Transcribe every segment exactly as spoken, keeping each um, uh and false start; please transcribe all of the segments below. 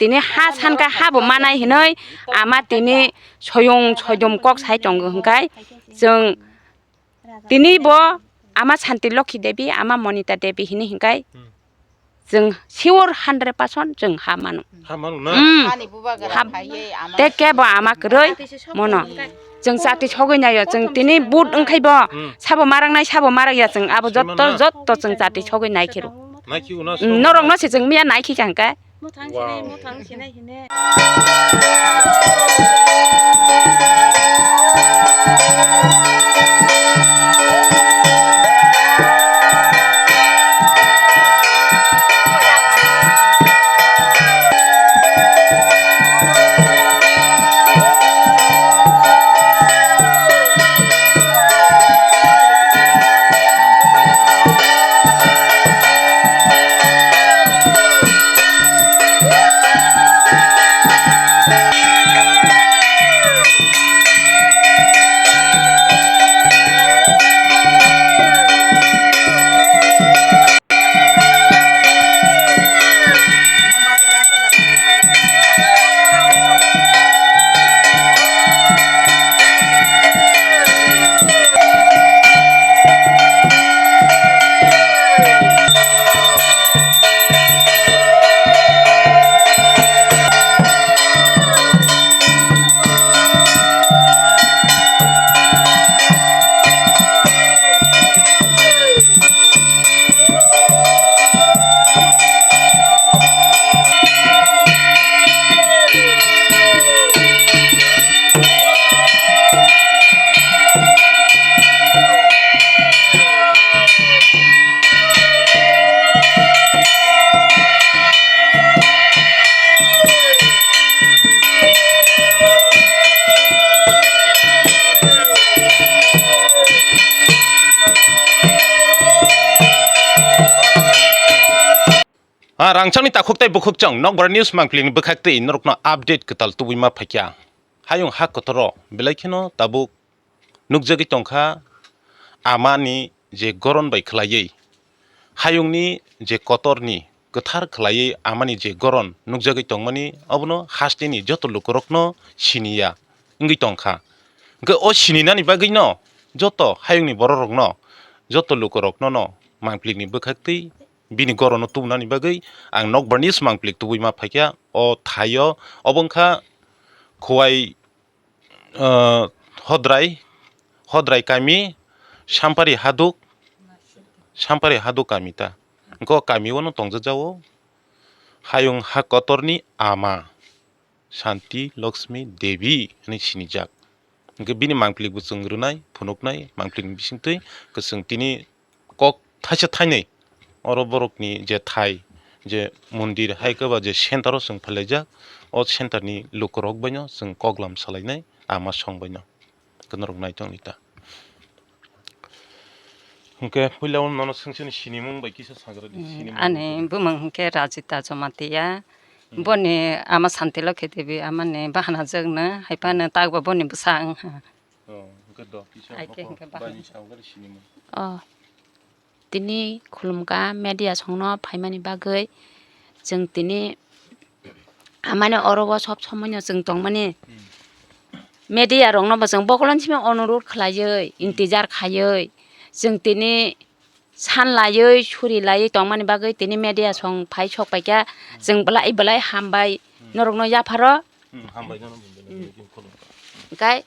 tini ha sankha habo manai hinoi ama tini soyung soidom kok sai tongo hinkhai chwng tini bo ama Santi Lokhi Devi, ama Monita Devi hini hinkhai Hmm. chwng sure hundred percent chwng ha mano. Ha mano na? Hmm. Ani bubagra Ha- khaiye ama Te kebo ama kwrwi mono. Chwng chati sogwi naio, chwng tini but wngkhai bo Hmm. sabo marangnai, sabo marakya chwng abo Sima jotto, na? jotto chwng chati sogwi naikhiru. Naikhi uno Hmm, sabo. Norokno se chwng miya naikhi kha hinkhai. Muthang sinai, Wow. muthang sinai hine. Ah, rangchakni takhuk tei bukhukchang Nokbar News mangpili ni bwkhak twi norokno update kwtal tubui ma phaikya. Hayung ha kotoro belai kheno tabuk nukjagwi tongkha amani je goron bai khwlaiwi, hayungni je kotorni kwthar khwlaiwi amani je goron nukjagwi tongmani, obono hasteni joto lukurokno siniya wngwi tongkha. Hwnkhe o sininani bagwino joto hayungni bororokno, joto lukurokno no mangplikni bwkhak twi bini gorono tubunani bagwi ang Nokbar News mangplik tubui ma phaikha o thaio. Obo wngkha Khowai, ah, Hodrai, Hodrai kami, Sampari Haduk, Sampari Haduk kami ta. Hwnkhe o kami o no tongjak jao hayung ha kotorni ama Santi Lakshmi Devi hinwi sinijak. Hwnkhe bini mangpili bo chwng rwnai, phunuknai, mangpili ni bisingtwi kwchwng tini kok thaisa thainwi oro borokni je thai, je mondir hai khe ba je center o chwng phailaijak, o center ni lukurok baino chwng koklam salainai ama song baino. Hwnkhe norok naitongni ta. Hwnkhe puila o nono swngchani sinimung bai kisa sagra di, Mm, sinimung ani bai. Bumung hwnkhe Rajita Jamatia. Hmm. Boni ama Santi Lokhi Devi amani bahanajwkno, haiphano takbo boni bwsa wngha. Oh, hwnkhe do, kisa Ai khe hwnkhe bahan- baini samung gari sinimung. Oh. Tini khulumkha media songno phaimani bagwi, chwng tini amani oro o sob somoino chwng tongmani Hmm. media rokno bo chwng bokolon simi onurot khlaiwi, Hmm. intizar khaiwi, chwng tini san laiwi, suri laiwi tongmani bagwi tini media song phai sok paikha, Hmm. chwng belai belai hambai Hmm. norokno yapharo. Hmm, hambai no, no, no, no, Hmm. no, no, no. Hwnkhe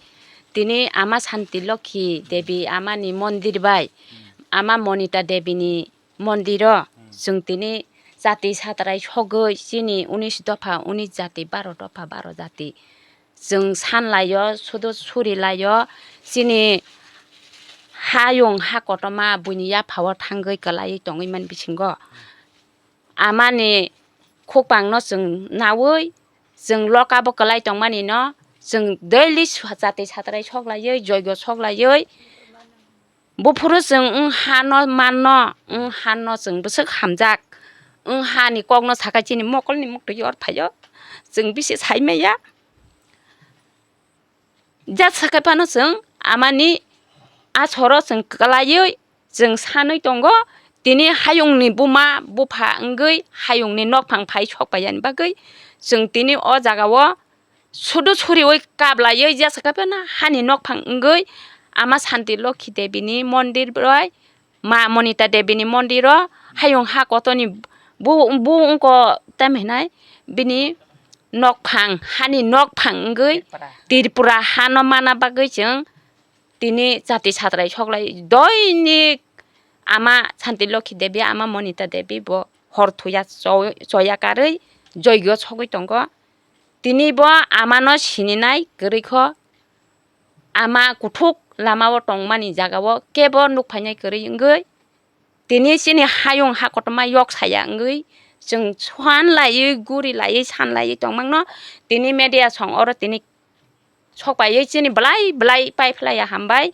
tini ama Santi Lokhi Devi amani mondir bai, Hmm. ama Monita Devi ni mondiro Hmm. chwng tini jati satrai sogwi chini unis dopha unis jati, baro dopha baro jati chwng san laio, sudu suri laio, chini hayung ha kotorma buini yaphao thangwi kwlaiwi tongwi man bisingo. Amani khukpangno chwng naui, chwng lokabo kwlai tongmanino chwng daily swa-, jati satrai soklaiwi, joigo soklaiwi, buphuru chwng wng hano manno, wng hano chwng bwswk hamjak, wng hani kokno sakai chini mokolni muktwi yor phaio, chwng bisi saimaya. Jat sakai phano chwng amani asoro chwng kwlaiwi chwng sanwi tongo, tini hayungni buma bupha wngwi hayungni nokphang phai sok paiyani bagwi Chwng tini o jaga o sudu suriwi kablaiwi jesa khe phano hani nokphang wngwi ama Santi Lokhi Devi ni mondir bai ma Monita Devi ni mondir o hayung ha kotor ni bu, bu wngko tamo hinai bini nokphang, hani nokphang wngwi Tripura hano mana bagwi chwng tini chati satrai soklai doinik ama Santi Lokhi Devi, ama Monita Devi bo hor thuya cho-, choya karwi joigyo sogwi tongo. Tini bo amano sininai kwrwi kho, ama kuthuk lama o tongmani jaga o kebo nuk phainai kwrwi wngwi tini chini hayung ha kotorma yok saya wngwi chwng san laiwi guri laiwi san laiwi tongmano tini media song oro tini sok paiwi chini belai belai pai phlaiya hambai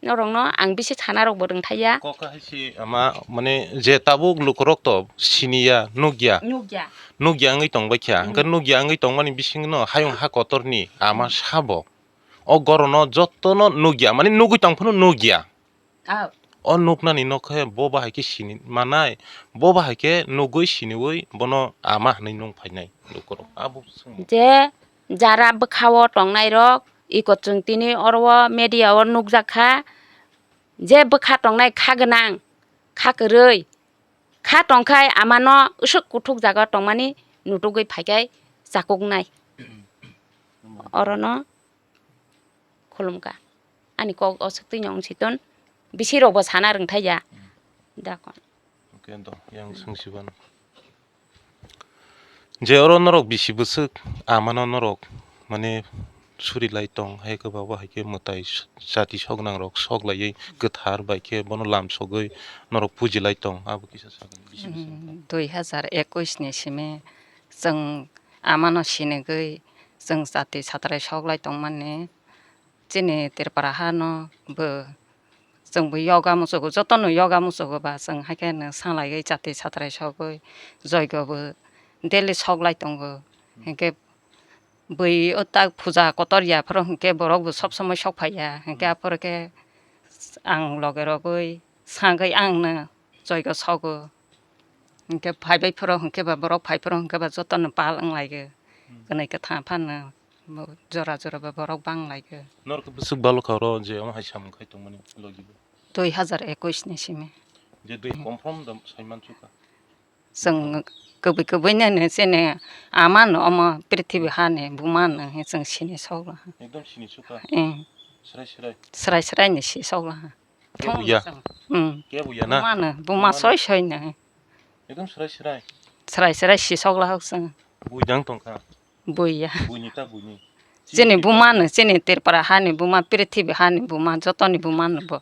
norokno ang bisi sana rokbo rwngthaiya. Kok hai si ama mane je tabuk lukurok to siniya nukya. Nukya. Nukya wngwi tongbai kha. Hwnkhe nukya wngwi tongmani bisingno hayung ha kotorni ama sabo. O gorono jotono nukya, mane nugwi tong phano nukya. Ah. O nuknani no khe bo bahai khe sini manai, bo bahai khe nugwi siniwi bono ama hinwi nung phainai lukurok. Abo swngmung. Je jara bwkha o tongnai rok, iko chwng tini oro o media o nukjak kha, je bwkha tongnai kha gwnang, kha kwrwi, kha tongkhai amano usuk kuthuk jaga tongmani nutugwi phaikhai chakuknai. Orono khulumkha. Ani kok o swktwino wng si ton, bisi rokbo sana rwngthai ya. Dakon. Oke, do, yang swng si bano. Je oro norok bisi bwswk amano norok, mane, suri lai tong, hai khe babo hai khe mwtai s-, chati soknang rok sok laiwi kwthar bai khe bono lam sogwi norok puji lai tong, abo kisa sakani bisi bwswk. Hmm, dui hazar ekush ni simi chwng amano sinigwi chwng chati satrai sok lai tongmani. Chini Tripura hano bo chwngbo yoga muchugo, jotono yoga muchugo ba chwng haikhe no salaiwi chati satrai sogwi joigo bo daily soklai tongo. Hinkhe bui o tak puja kotor ya phoro hinkhe borok bo sob somoi sok phaiya. Hinkhe aphuru khe ang loge rogwi sagwi ang no joigo sogo. Hinkhe phaibai phoro hinkhe ba borok phai phoro hinkhe ba jotono pal wng laigo. Hmm. Kwnwi kwthang phano bo jora jora ba borok bang laigo. Norok bwswk balo kha oro je omo hai samung khai tongmani logi bo? Dui hazar ekush ni simi. Je dui confirm da sai mansu kha? Chwng kwbwi kwbwi nani chini ama no omo prithibi hani buma no he chwng sini sokla. Ekdom sini sukha. Eh. Srai srai. Srai srai ni si sokla. Kebo ya? Hmm. Kebo ya na? Buma no, buma soi soi no. Ekdom srai srai. Srai srai si sokla hok chwng. Bui dang tongkha? Bui ya. Buini ta buini. Chini buma no, chini Tripura hani buma, prithibi hani buma, jotoni buma no bo.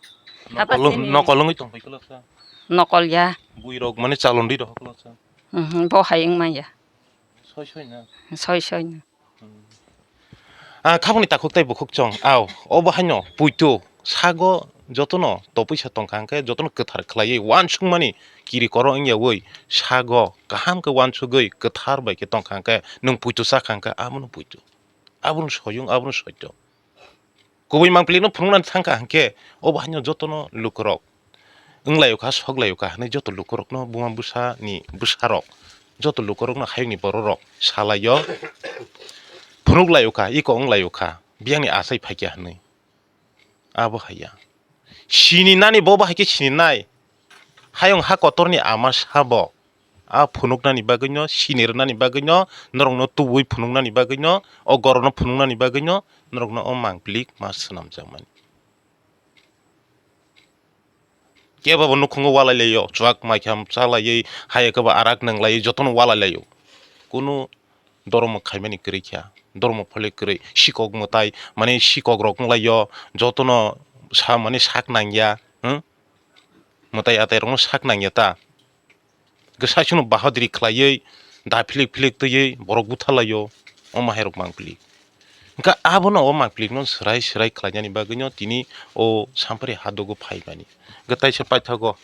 Haba nokol, chini nokol wngwi tongphai kwlwksa? Nokol ya. Bui rok mane chalon ri rok kwlwksa? Mhm, bo hai wngma ya. Soi soi na? Soi soi no. Hmm. Ah, khabangni takhuk tei bukhuk chwng. Au, obo haino puitu sago jotono topui se tongkha hwnkhe jotono kwthar khlaiwi uansukmani kiri koro wngyawi sago kaham khe uansugwi kwthar bai khe tongkha hwnkhe nwng puitu chakha hwnkhe abono puitu. Abono soyung, abono soito. Kubui mangpili no phunuknani thangkha hwnkhe obo haino jotono lukurok wnglaio kha, soklaio kha hinwi joto lukurokno buma bwsani bwsarok, joto lukurokno hayungni bororok salaio, phunuklaio kha, iko wnglaio kha, biyangni achai phaikya hinwi. Abo haiya. Sini nani bo bahai khe sini nai. Hayung ha kotorni ama sabo. A phunuknani bagwino, sini rwnani bagwino, norokno tubui phunuknani bagwino, o gorokno phunuknani bagwino, norokno o mangpili ma swnamjakmani. Kebo bo nukhungo walai laio, chuak maikha chalaiwi, hai khe bo arak nwnglaiwi, jotono walai laio. Kunu dormo khaimani kwrwi kha, dormo phole kwrwi, sikok mwtai, mane sikok rok wnglaio, jotono sa, mane sak nangya, hmm? Mwtai atai rokno sak nangya ta. Kwsai sunu bahodiri khlaiwi, da philik philik twiwi borok buthalaio, o mahairok mangpili. Hwnkhe abono o mangpilikno swrai swrai khlainani bagwino tini o Sampari hadogo phaimani. Hwnkhe taisa paithago,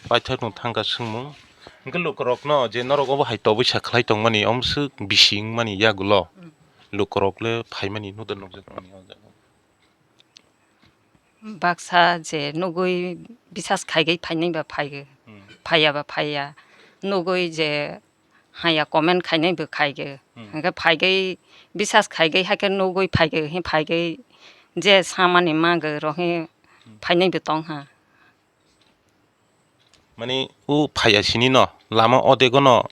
paithakno thangkha swngmung. Hwnkhe lukurokno je norok obo hai tobwisa khlai tongmani, omswk bisi wngmani yagulo. Lukurok le phaimani nukda nukjakmani o jaga. Baksa je nugui bisas khaigwi phainai ba phaigo, hmm, phaiya ba phaiya, nugui je haya comment khainai bo khaigo, Hmm. Hwnkhe phaigwi bisas khaigwi haikhe nugwi phaigwi, hwnkhe phaigwi je samani magwi rokhe Hmm. phainaibo tongkha. Mani o phaiya sini no, lama o dego no,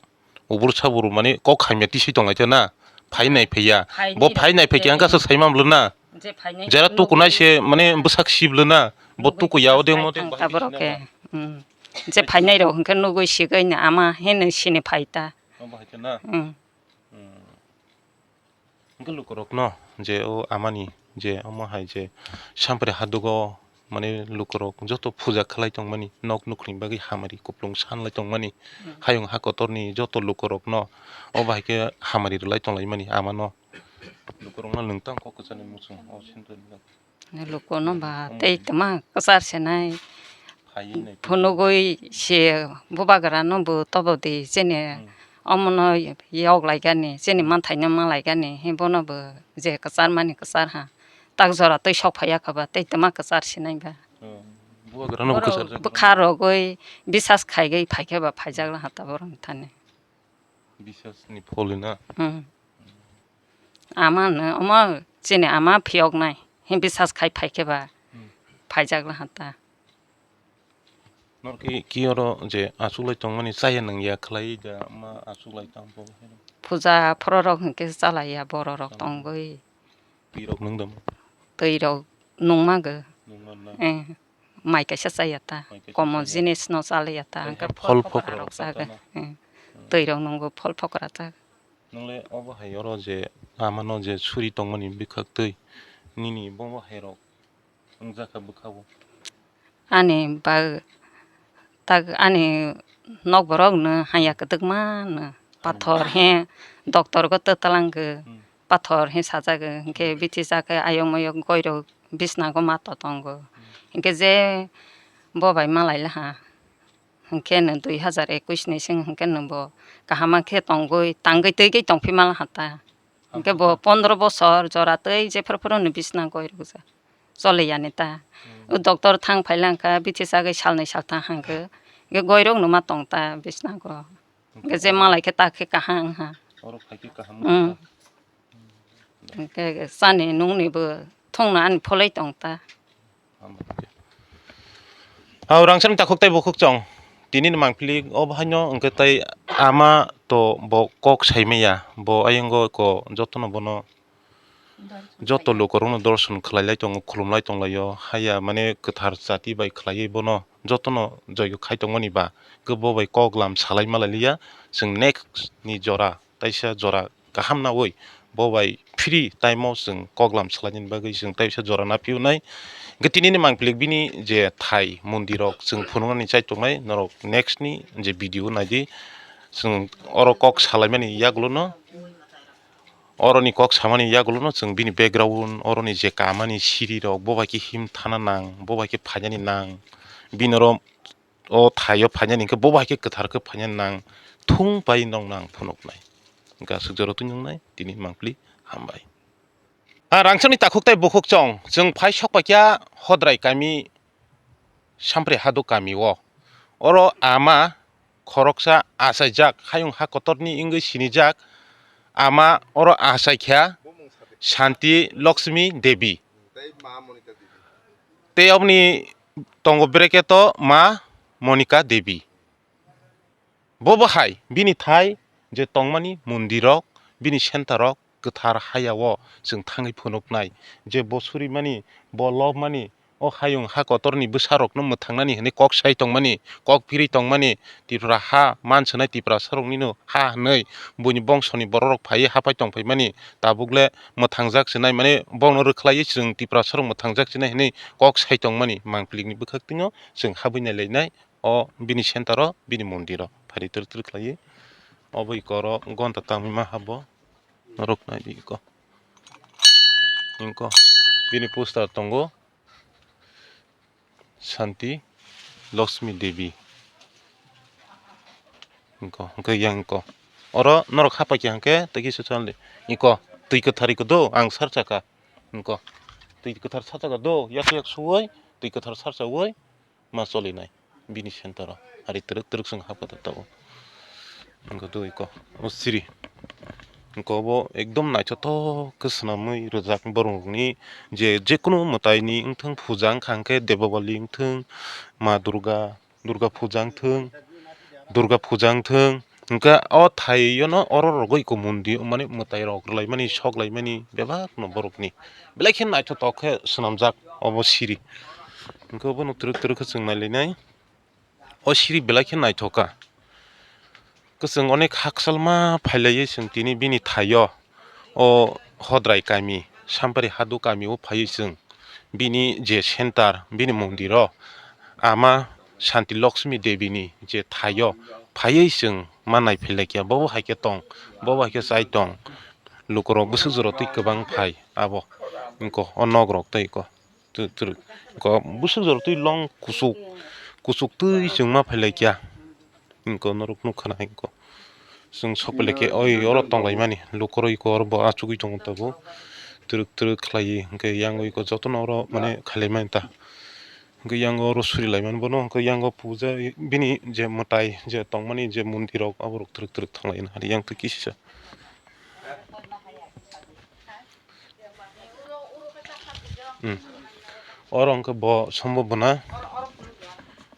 ubur sabur mani kok hamya tisi tonglaikha na, phai nai phaiya. Phai Bo nai phai nai phaiya, phaiya. Ang kasa saimang bwlwna. Je phai nai Jera nugwi tukunai se mani bwsak si bwlwna. Bo Nugwi tukuya o de phai mo de thang bahai ta borok sini ke. na. Hmm. Je phai nai rok hwnkhe nugwi sigwi no ama heno sini phai ta. O bahai khe na. Hmm. Hmm. Hwnkhe lukurokno je o amani je omo hai je sampre hadugo mane lukurok joto puja khlai tongmani nok nukhungni bagwi hamari kuplung sanlai tongmani Hmm. hayung ha kotorni joto lukurokno o bahai khe hamari rwlai tonglaimani amano lukurokno nwng tang kok kwchani muchung o sentence. Lukuno ba Hmm. tei tama kwchar se nai. Phaiwi nai phunugwi se bubagra no bo tobo di chini Hmm. omono yok lai gani, chini Hmm. manthai no ma lai gani, he bono bo je kwchar mani kwchar ha. Tak jora tei sok phaiya kha ba tei tama kwchar se nai ba. Hmm. Bubagra no bo Oro kwchar jak bwkha rogwi bisas khaigwi phaikhe ba phaijak la ha ta borok ni thani. Bisas ni pholi na. Hmm. Ama no, omo chini ama phiyok nai. He bisas khai phai khe ba Hmm. phaijak la ha ta. Nor ki, ki oro je achuklai tongmani chaya nang ya khlai da ma achuklai tang bo. Puja phoro rok hwnkhe chalai ya borok rok Tang. tongwi. Twi rok nung dam. Twi rok nungma go. Nungma na. Eh, mai kaisa chaya ta. Mai kaisa Komo chaya. jinis no chalai ya ta. Tei Hwnkhe ha phol phol phokra phokra rok rok ta chago. na. Eh, Hmm. Twi rok nungo phol phokra chago. Nwngle obo hai oro je amano je suri tongmani bwkhaktwi nini bomo hai rok wngjakha bwkhao? Ani bag tak ani nokborok no haya kwtwkma no pathor he doctor go twtwlang go Hmm. pathor he sajak go hinkhe Hmm. bithi chakhe ayok mayok goirok bisna go ma to tongo Hmm. hinkhe je bo bai malai laha. Hinkhe no dui hazar ekwis ni sing hinkhe no bo kaham khe tongwi tangwi twi tongphima laha ta. Hinkhe bo pondro bosor jora twi jephru phru no bisna goi rwkjak. Choli yani ta. Hmm. O doctor thang phai lang kha bithi chagwi salnwi salthang hang khe. Hinkhe goi rok no ma tong ta bisna go. Hinkhe je malai khe ta khe kaham wng ha. Oro phai khe kaham Hmm. wng kha. Hinkhe chani nungni bo thungna ani pholoi tong ta. Hao rangchakni takhuk tei bukhuk chwng. Tini ni mangpili o bahaino hwnkhe tei ama to bo kok sai maya. Bo ayongo ko jotono bono joto lukurokno dorson khlai lai tongo, khulum lai tong lai o. Haya mane kwthar chati bai khlaiwi bono jotono joigo khai tongmani ba khe bo bai kok lam salai malai liya. Chwng next ni jora, taisa jora kaham nawi bo bai free time o chwng kok lam salainani bagwi chwng taisa jora na phiyunai. Hwnkhe tini ni mangpili bini je thai mondirok chwng phunuknani chai tongnai, norok next ni je video naidi. Chwng oro kok salaimani yagulono, oroni kok samani yagulono chwng bini background, oroni je kamani sirirok, bo bai khe him thana nang, bo bai khe phainani nang, bini oro o thaio phainani hinkhe bo bai khe kwthar khe phainani nang thung pai nong nang phunuknai. Hinkhe aswk jora twi nungnai tini mangpili hambai. Ha rangchakni takhuk tei bukhuk chwng, chwng phai sok paikha Hodrai kami Sampre Hadu kami o. Oro ama khoroksa achaijak hayung ha kotorni wngwi sinijak ama oro achaikha Shanti Lakshmi Devi. Tei oboni tongo bracket o ma Monika Devi. Bo bo hai bini thai je tongmani mondirok, bini center rok kwthar haya o chwng thangwi phunuknai je bo surimani, bo lobmani, o hayung ha kotorni bwsarokno mwthangnani hwnwi kok sai tongmani, kok phirwi tongmani, Tipra ha manswnai Tiprasaroknino ha hwnwi buini bongsoni bororok phaiwi haphai tongphaimani, tabukle mwthangjak se nai, mane, bono rwkhlaiwi chwng Tiprasarok mwthangjak se nai hwnwi kok sai tongmani mangplikni bwkhaktwino chwng habwi nailainai o bini center o, bini mondiro phari twrwk twrwk khlaiwi. Obo ikoro gonta tangwi ma habo norok naidi iko. Inko bini poster tongo. Shanti Lakshmi Devi. Inko, hwnkhe yang inko. Oro norok hapai khe hwnkhe tei kisa chal di. Inko, twi kwthar iko do, ang sar chaka. Inko, twi kwthar sar chaka do, yak yak suwoi, twi kwthar sar chawoi, ma cholinai. Bini center o. Ari twrwk twrwk chwng hapkha tabuk. Inko, do iko. O siri. Hwnkhe obo ekdom naithothok khe swnamwi rwjak borokni je, jekunu mwtaini wngthang, puja wngkha hwnkhe Debabali wngthang, Ma Durga, Durga puja wngthang, Durga puja wngthang, hwnkhe o thaiono oro rwgwi iko mondir mane mwtairok rwlaimani, soklaimani bebakno borokni belai khe naithothok khe swnamjak obo siri. Hwnkhe obono twrwk twrwk khe chwng nailainai. O siri belai khe naithok kha. Kwchwng onek hakchalma phailaiwi chwng tini bini thaio, o Hodrai kami, Sampari Hadu kami o phaiwi chwng bini je center, bini mondiro Ama Shanti Lakshmi Devi ni je thaio phaiwi chwng ma naiphilaikha, bobo hai khe tong, bobo hai khe chai tong, lukurok bwswk jora twi kwbang phai abo, wngkha o nok rok tei kho. Twrwk, twrwk. Ko bwswk jora twi long kuchuk, kuchuk twi chwng ma phailai kya. Ko norok nukha na ko. Chwng sok phailai khe oi oro tonglaimani. Lukurok iko oro bo achugwi tongo tabuk. Twrwk, twrwk khlaiwi hwnkhe yang oi ko jotono oro mane khailaimani ta. Hwnkhe yang oro surilaimani bono, hwnkhe yang o puja bini je mwtai je tongmani je mondirok aborok twrwk, twrwk thanglaina hari yang twi kisisa. Hmm. Oro hwnkhe bo sombo bwna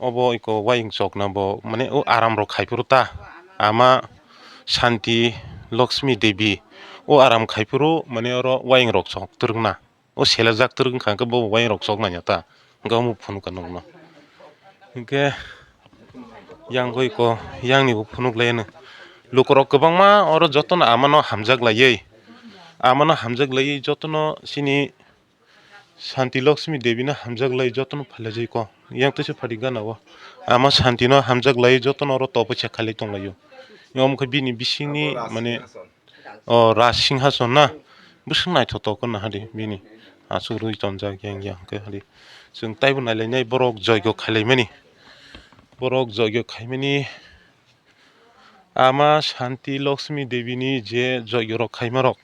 obo iko wayeng chokna bo mane o aram rok khai phuru ta ama Shanti Lakshmi Devi o aram khai phuru mane oro wayeng rok chok twrwkna o selajak twrwk wngkha hwnkhe bo wayeng rok choknai ya ta hwnkhe omo phunukha nokno. Hwnkhe yang bai ko yang ni bo phunuk lai ano. Lukurok kwbangma oro jotono amano hamjak laiwi, amano hamjak laiwi jotono chini Shanti Lakshmi Devi no hamjak lai jotono phalajai ko. Yang teisa phadi gana o ama Shanti no hamjak lai jotono oro topoisa khalai tong lai o. Omo khe bini bisingni mane O Raj Singhason na bwswk naithotok wngkha hadi bini aswk rwi tonjak yang yang khe hadi chwng taibo nailainai borok joigo khailaimani borok joigo khaimani ama Shanti Lakshmi Devi ni je joigo rok khaima rok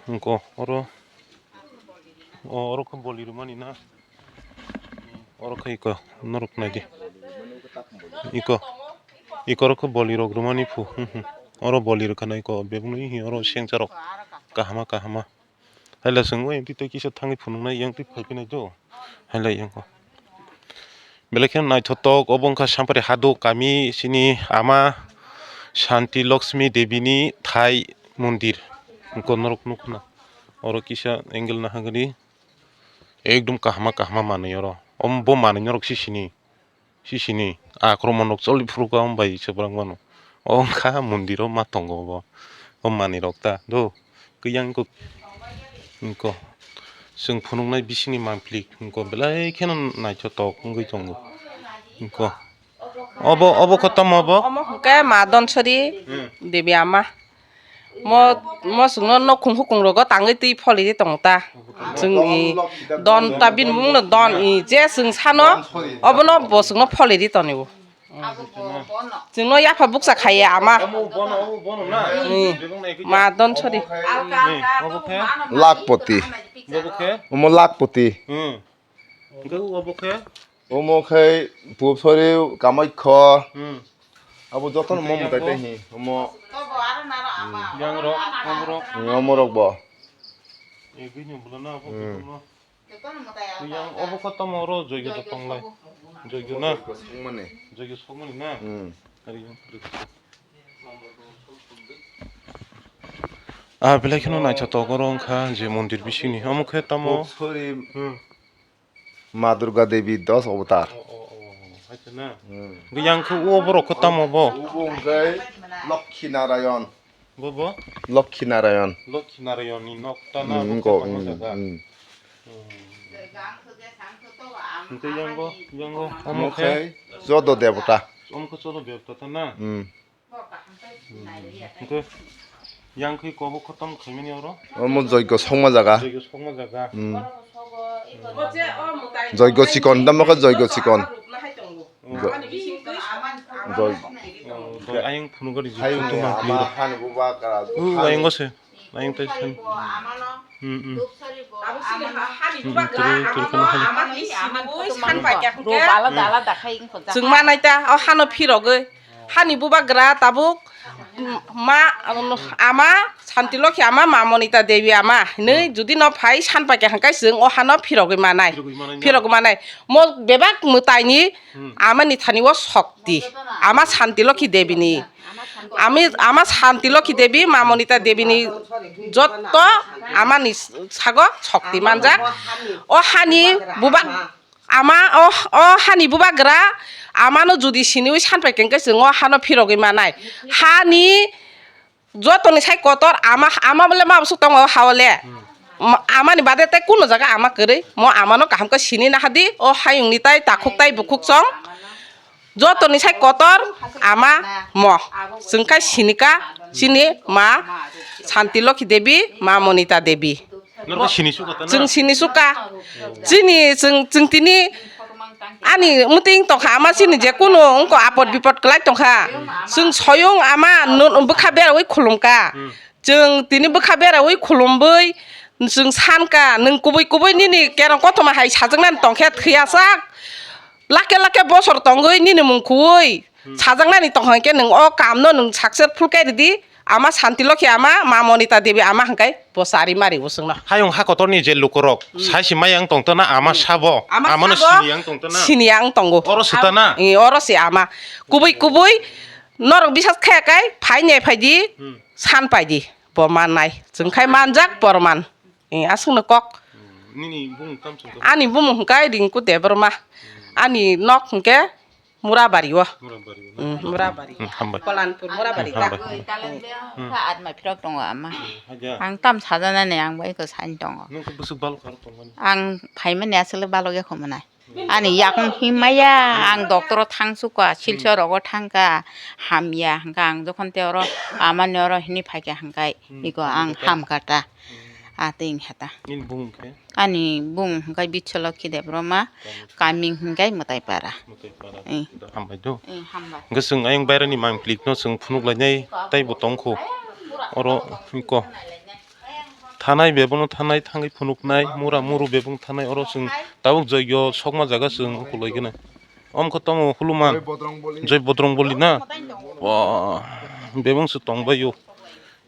wngkha oro o oro khe boli rwmani na. Oro khe iko norok naidi. Iko, iko oro khe boli rok rwmani phu. Hmm, hmm. Oro boli rwkha na iko bebakno hi oro sengcha rok kahama kahama. Haila chwng o yang twi tei kisa thangwi phunuknai yang twi phai phinai do. Haila yang ko. Belai kheno naithotok obo wngkha Sampari Hadu kami chini ama Shanti Lakshmi Devi ni thai mondir. Iko norok nukna. Oro kisa angle nahagani. Ekdom kahama kahama manwi oro. Om bo manwi norok sisini, sisini akromon rok choli phuru ka om bai se borok mano. O wngkha mondir o ma tongo bo. O manwi rok ta do. Kiyang ko, ko chwng phunuknai bisingni mangpili ko belai kheno naithotok wngwi tongo. Ko obo, obo khe tamo obo? Omo hwnkhe ma Donsori Hmm. Devi ama. Mo, mo chwngno nok khung khukung rogo tangwi twi pholi di tong ta. Chwng i don ta bini bumung no don i je chwng sano obono bo chwngno pholi di toni bo. Chwngno yapha bukcha khaiya ama. Omo bono, omo bono na. I ma Donsori. Ni, obo khe? Lakpoti. Obo khe? Omo Lakpoti. Hmm. Hwnkhe obo khe? Omo khe Pupsori Kamaikho. Hmm. Abo jotono mo mutai tei hi. Omo. Yang rok, omo rok. Omo rok bo. Egwi ni bwlano abo Hmm. jotono. Yang obo khe tamo oro joigo to tonglai. Joigo na. Songmani. Joigo songmani na. Hmm. Ari yang. Ah, belai kheno naithotok oro wngkha je mondir bisingni. Omo khe tamo. Pupsori. Hmm. Ma Durga Devi dos avatar. O, o, o, o, hai se na? Hmm. Yang khe o borok khe tamo bo? Ubo hwnkhe Lokhi Narayan. Bo bo? Lokhi Narayan. Lokhi Narayan ni nok ta na Hmm, bo ko, khe tamo hmm, jaga. Hmm. Hmm. Hwnkhe yang bo, yang bo, omo Omo khe? Khe Jodo Devata. Omo khe Jodo Devata ta na? Hmm. Hwnkhe yang khe kobo khe tamo khaimani oro? Omo joigo songma jaga. Joigo songma jaga. Hmm. Joigo chikon, tamo khe joigo chikon. Jo- Joi- Oh, doi ayang phunukgari je Hai photo ma ama pili. Hani buba kara. Uh, ayang gose. Ayang tai san. Hmm, hmm. Hmm, hmm, tiri, tiri kono hai. Chwng manai ta, o hano phirogwi. Hani bubagra tabuk, ma, ama Santi Lokhi ama, ma Monita Devi ama hinwi judi no phai san paikha hwnkhe chwng o hano phirogwi manai. Phirogwi manai. Mo bebak mwtaini amani thani o sokti. Ama Santi Lokhi Devi ni. Ami, ama Santi Lokhi Devi, ma Monita Devi ni jotto amani sago sokti manjak. O hani bubak Ama o, o hani bubagra amano judi siniwi san paikha hwnkhe chwng o hano phirogwi manai. Hani jotoni sai kotor ama, ama bole ma bwswk tongo o ha o le. Ma-, amani bade tei kuno jaga ama kwrwi. Mo amano kaham khe sini nahadi o hayungni tai takhuk tai bukhuk chong. Jotoni sai kotor ama mo. Chwng khai sinika chini ma Santi Lokhi Devi, ma Monita Devi. Norok sini suka ta na? Chwng sini suka. Chini chwng, chwng tini ani mwtwi wng tongkha, ama chini je kunu wngkha apot bipot kwlai tongkha. Chwng soyung ama nu-, bwkha berawi khulumkha. Hmm. Chwng tini bwkha berawi khulumbwi chwng sankha, nwng kubui kubui nini kerong kothoma hai sajaknani tongkhe thwiyasak. Lake lake bosor tongwi nini mung khuwi sajaknani tongkha hwnkhe nwng o kamno nwng successful khe ridi. Ama Santi Lokhi ama, ma Monita Devi ama hwnkhe bo chari mari bo chwngno. Hayung ha kotorni je lukurok, hmm, saisi maya wng tongtona ama sabo, ama amano sabo sini yang tongtona. Sini yang tongo. Oro sita na? Eh, oro se ama. Kubui kubui norok bisas khe kai, phai ne phai di, hmm, san pai di. Bo mannai. Chwng khai manjak porman. Eh, aswkno kok. Hmm, nini bumung tamo chwng tamo? Ani bumung hwnkhe Rinku Debbarma. Hmm. Ani nok hwnkhe Murabari o. Murabari o. Hmm, Murabari. Hmm, hambai. Kolanpur Murabari ta. Hambai, hambai. Thailand de, hmm, kha atma phirok tongo ama. Hmm, haja. Ang tam sajanani ang bai ko sain tongo. Nung khe bwswk balo karo tongmani? Ang phaimani aswk balo ya khomanai. Ani yakung himaya, ang doctor o thang suka, Silchar rogo thangka, hamya hwnkha ang jokhon te oro amani oro hini phaikha hwnkhe iko ang hamkha ta. Atwing heta. Nini bumung khe? Ani bumung hwnkhe Bicholoki Debbarma, kaming hwnkhe Mwtaipara. Mwtaipara. Eh. Hambai do. Eh, hambai. Hwnkhe chwng ayang bairani mangplikno chwng phunuk lainai teibo tongkho. Oro iko. Thanai bebakno thanai thangwi phunuknai, mura muru bebak thanai, oro chwng tabuk joigyo sokma jaga chwng ukulai gwnang. Omo khe tamo huluman? Joi Bodrong Boli. Joi Bodrong Boli na? Wah, bebak se tongbaio.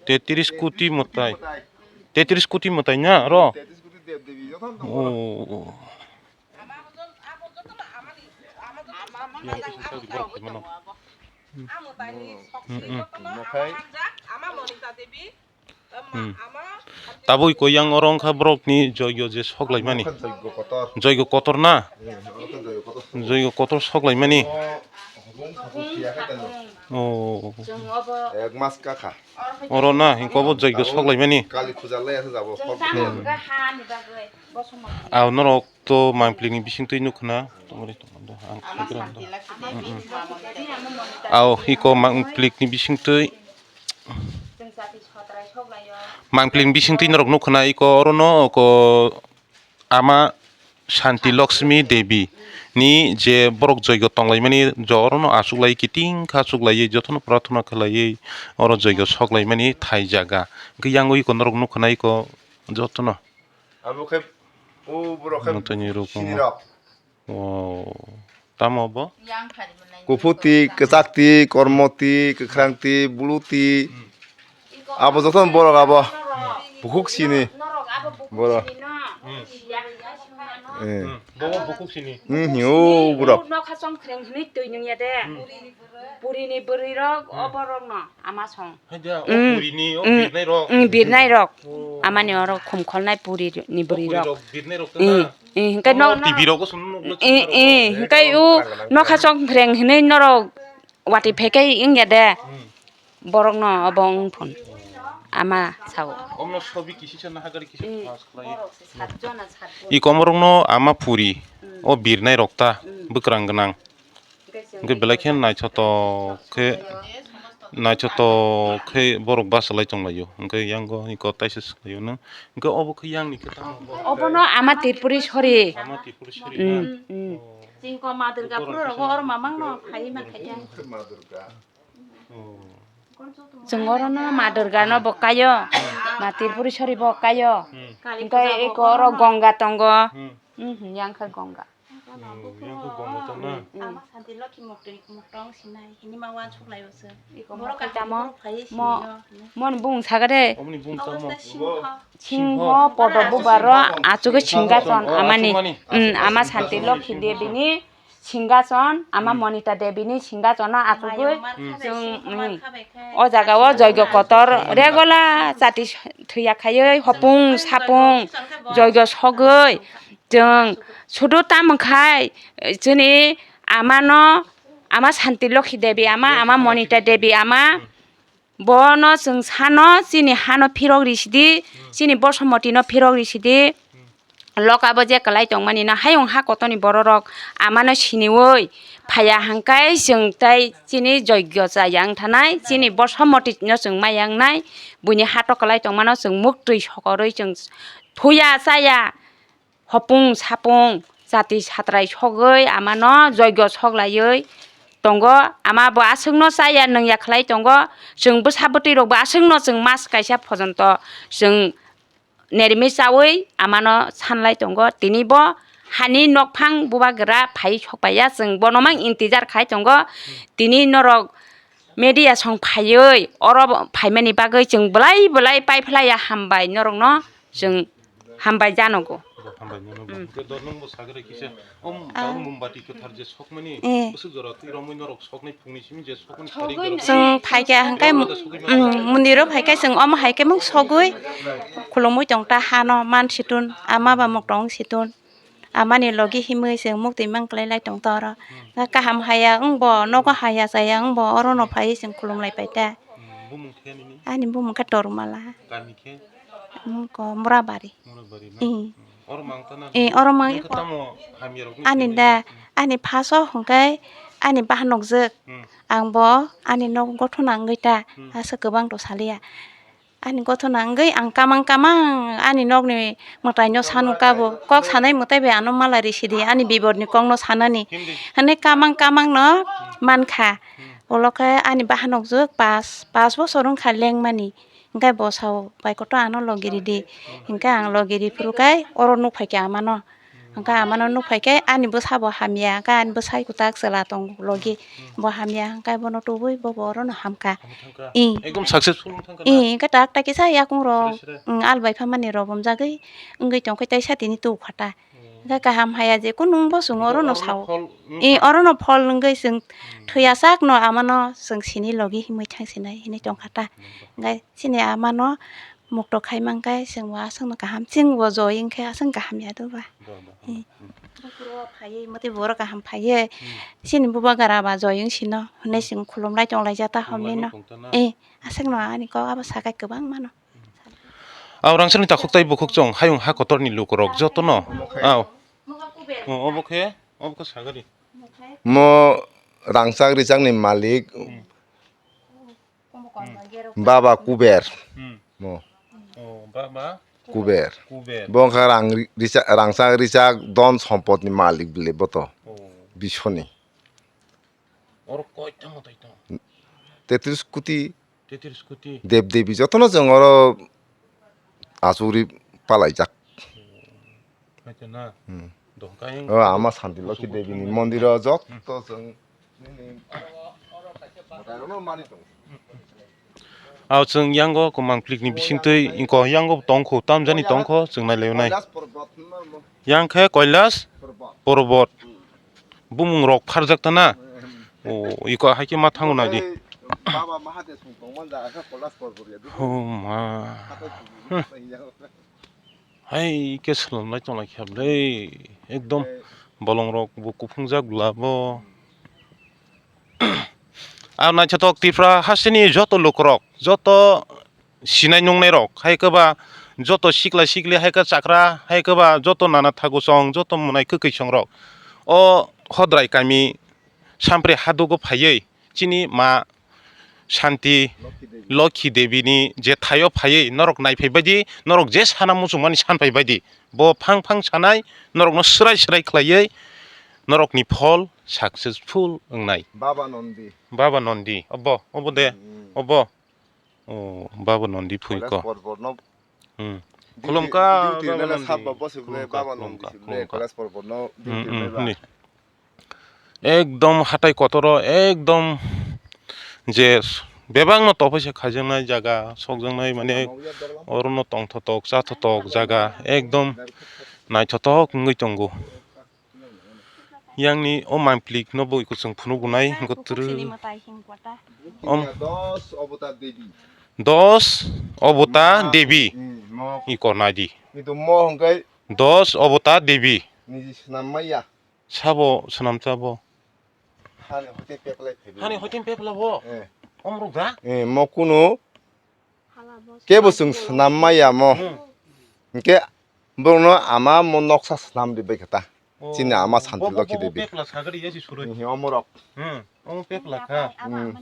Tetris koti mwtai. Tetris koti mwtai na oro? Tetris koti dev devi, jotono. Oh. Hmm, hmm. Hmm. Tabuk iko yang oro wngkha borokni joigyo je soklaimani. Joigyo kotor. Joigyo kotor na? Hmm, oro khe joigyo kotor. Joigyo kotor soklaimani. O, hubung sabu phiya khe tano. Oh. Ek mas kakha. Oro na, hingke obo joigyo soklaimani. Kali puja lai aswk jabo. Hmm. Ang norok to mangplikni bisingtwi nukha na. Tongmani tongmani do, ang khaikhe rang do. Hmm, hmm. Ao, iko mangplikni bisingtwi. Mangplikni bisingtwi norok nukha na iko orono ko ama Shanti Lakshmi Devi ni je borok joigo tonglaimani jo orono achuklai kiting kha achuklaiwi jotono prarthana khlaiwi oro joigo soklaimani thai jaga. Hwnkhe yang iko norok nukha na iko jotono. Abo khe o borok khe mwtaini rok sini rok. Wow. Tamo bo? Kuphurti, kwchakti, kormoti, kwkhrangti, buluti. Abo jotono borok abo. Bukhuk sini. Borok. Eh. Hmm. Bo bukhuk sini. Hmm, o borok. Nokha chongkhreng hwnwi twi nung ya de. Hmm. Purini bwrwi rok, o borok no ama song. Hai da, o purini, o birnai rok. Mm, birnai rok. Oh. Amani oro khum kholnai purini bwrwi rok. Birnai rok to na. Mm, hingke no, no. T V rok o sunu nuk nuk. Eh, eh, hingke u nokha chongkhreng hinwi norok wati phekai wngya de. Hmm. Borok no obo wng phun. Ama sao. Omno sobi kisi se nahagari kisi pass khlai. Iko omorok no ama puri. Hmm. O birnai rok ta, hmm, bwkrang gwnang. Hingke belai khe naithotok khe, naithotok khe borok bachalai tonglaio. Hingke yango hiko taisa swkhlaio no. Hingke obo khe yang ni khe tamo bo? Obono ama Tripuri sori. Ama Tripuri sori na? Mm, mm. Oh. Chingko Ma Durga pura rogo oro mamang no phai ma khaiya. Oh. Chwng oro no Ma Durga no bo kaio. Ma Tripuri sori bo kaio. Hmm. Hingke eko oro Ganga tongo. Hmm. Mhm, yang khe Ganga. Hmm, yang khe gom motom na. Hmm. Ama Santi Lokhi moktwi, moktong sinai, hini ma uansuk lai o se. Iko borok mo kaham, tamo, borok phai mo, sini o, hini. Mon bung saga de. Omoni bung tamo. Obo se singho. Singho, podo bubaro, achugo singhason, amani. Achugmani. Hmm, ama Santi Lokhi Devi ni singhason, ama Monita Devi ni singhason no achugwi chwng, hmm, o jaga o joigo kotor regular chati thwiya khaiwi hopung sapung joigo sogwi chwng sudu tamo khai chini ama no, ama Santi Lokhi Devi ama, ama Monita Devi ama, bono chwng sano chini hano phirok risidi, chini bosomoti no phirok risidi. Loka bo je kwlai tongmani no hayung ha kotorni bororok amano siniwi phaiya hwnkhe chwng tei chini joigyo chaya wngthanai, chini bosomoti no chwng maya wngnai, buini hato kwlai tongmano chwng muktwi sokorwi chwng thuya chaya. Hopung sapung chati satrai sogwi amano joigo soglaiwi tongo. Ama bo aswkno chaya nwngya khlai tongo. Chwng bwsa bwtwi rokbo aswkno chwng mas kaisa pojonto chwng nermi chawi amano sanlai tongo. Tini bo hani nokphang bubagra phai sokpaiya, chwng bono mang intijar khai tongo. Tini norok media song phaiwi oro phaimani bagwi chwng belai belai paiphlaiya, hambai norokno chwng hambai janogo. Bo hambai nono bo. Mm. Hwnkhe do nwng bo sagre kisa. Om, ah, tamo mombati kwthar je sokmani, eh, bwswk jora twi romwi norok soknai phungni simi je sokmani sari sogwi jora. Chwng phaikha hwnkhe, oro da sogwi mm, mano. Mondiro phaikha chwng omo hai khe mung sogwi khulumui tong ta hano man situn, ama ba muk tong situn. Amani logi himwi chwng muktwi mang klai lai tong ta oro. Hmm. Kaham haya wng bo, nogo haya chaya wng bo, oro no phaiwi chwng khulum lai pai ta. Hmm, bumung khe nini? Ani bumung khe Tormala. Kami khe? Mung ko Murabari. Murabari no? Ih. Hmm. Oro mang ta na? Ih, oro mang. Nang khe tamo hamya rok ni ani da, hmm, ani phaso hwnkhe ani bahan nokjwk. Hmm. Ang bo ani nok gothona wngwi ta, hmm, asa kwbang rw saliya. Ani gothona wngwi ang kamang kamang ani nokni mwtaino sanukha bo, kok sanai mwtai bai ano mala risidi ani bibodni kokno sanani. Hindi. Hwnwi kamang kamang no mankha. Hmm. Ulo khe ani bahan nokjwk pas, pas bosor wngkha lengmani. Hwnkhe bo sao, "Bai koto ano logi ridi." Hmm. Hwnkhe ang logi riphuru khe oro nukphaikha amano. Hwnkhe amano nukphai khe ani bwsa bo hamya, hwnkhe ani bwsai kwtak chwla tongo logi, hmm, bo hamya, hwnkhe bono tubui bo bo orono hamkha. Hamwi thangkha. Ih. Ekdom successful wng thangkha na? Ih, hwnkhe tak tak kisa yakung rok, sre sre, hmm, al bai phamani rok bomjagwi wngwi tongkhe teisa tini tubukha ta. Hmm. Hwnkhe kaham haya je kunu wngbo chwng oro orono orono sao. Phol wngkha. Ih, orono phol wngwi chwng, hmm, thwiya sakno amano chwng sini logi himwi thang sinai hinwi tongkha ta. Hmm. Hwnkhe chini amano mukto khai mankhe chwng bo aswkno kaham, chwng bo joy wngkhe aswk kaham ya do ba. Ba, ba, ba. Hmm. Hmm. Buphuru phaiwi motwi borok kaham phaiwi, hmm, chini bubagra ba joy wng sino hwnwi, hmm, chwng khulumlai tonglaijak ta homni no. Khulumlai tong ta na. Eh, aswkno ani kok abo sakai kwbang mano. Hmm. Aw rangchakni takhuk tei bukhuk chwng hayung ha kotorni lukurok jotono. Omo khe? Aw. Oh, obo khe, obo khe sagari. Mo rangchak richakni malik. Hmm. Hmm. Baba Kuber. Hmm. Mo. Oh, Baba Kuber. Kuber. Bo wngkha rang ri-, richak, rangchak richak don sompotni malik bile bo to. Oh. Biswni. Oro koitamo taitamo? Tetris koti. Tetris koti. Dev Devi jotono chwng oro achugwi palaijak. Hai khe na? Hmm. Dohka yang. O, ama Santi Lokhi Devi ni mondir o joto chwng nini mwtai rok no mani tongo. Aw chwng yango kwmang plik ni bisingtwi ingko yango tongkho tamjani tongkho chwng nai lainai. Kailas Parbat hinma mo. Yang khe Kailas Parbat. Parbat. Hmm. Bumung rok pharjak ta na? Hmm. O, iko hai khe ma thango nai di. Ei, Baba Mahadev song tongma jaga khe Kailas Parbat ya. Oh ma. Hatai tumi, hmm, hatai ya. Hai khe swlwmlai tonglai khe le, ekdom bolongrok bo kuphungjak glabo. Ar naithothok Tripura hasteni joto lukurok, joto sinai nungnairok, hai khe ba joto sikla sikli, hai khe chakra, hai khe ba joto nana thagu song, joto mwnai kwkwi songrok o Hodrai kami Sampri hadugo phaiwi chini ma Shanti Lokhi Devi ni je thaio phaiwi norok naiphai baidi, norok je sana muchungmani sanpai baidi, bo phang phang sanai norokno swrai swrai khlaiwi norokni phol successful wngnai. Baba Nondi. Baba Nondi, obo, obo de, hmm, obo. O, Baba Nondi phui ko. Kailas Parbat no. Hmm. Khulumkha, duty baba nana nang sab di. Baba se ble, khulumkha, baba nang khulumkha, di se ble, khulumkha. Class four four no duty hmm, ble hmm, ba. Ni. Ekdom hatai kotoro, ekdom je bebak no topoi se khaijaknai jaga, sokjaknai mane oro no tongthotok, chathotok jaga, ekdom naithotok wngwi tongo. Yang ni o mamplik no bo iko chwng phunuk bo nai, wngkha twrwi. Om. Dos Obota Devi. Dos Obota Devi. Hmm, mo. Iko nai di. Ito mo hwnkhe. Dos Obota Devi. Niji swnam maya. Sabo swnam cha bo. Hani hoite pepla phaibi. Hani hoite pepla bo? Eh. Omrok da? Eh, mo kunu kebo chwng swnam maya mo. Hmm. Hwnkhe borokno ama mo noksa swnam ribai kha ta. Oh. Chini ama Santi bo, bo, Lokhi bo, Devi. Pepla sagari yasi suroi. Hi omorok. Hmm. Omo pepla kha. Hmm.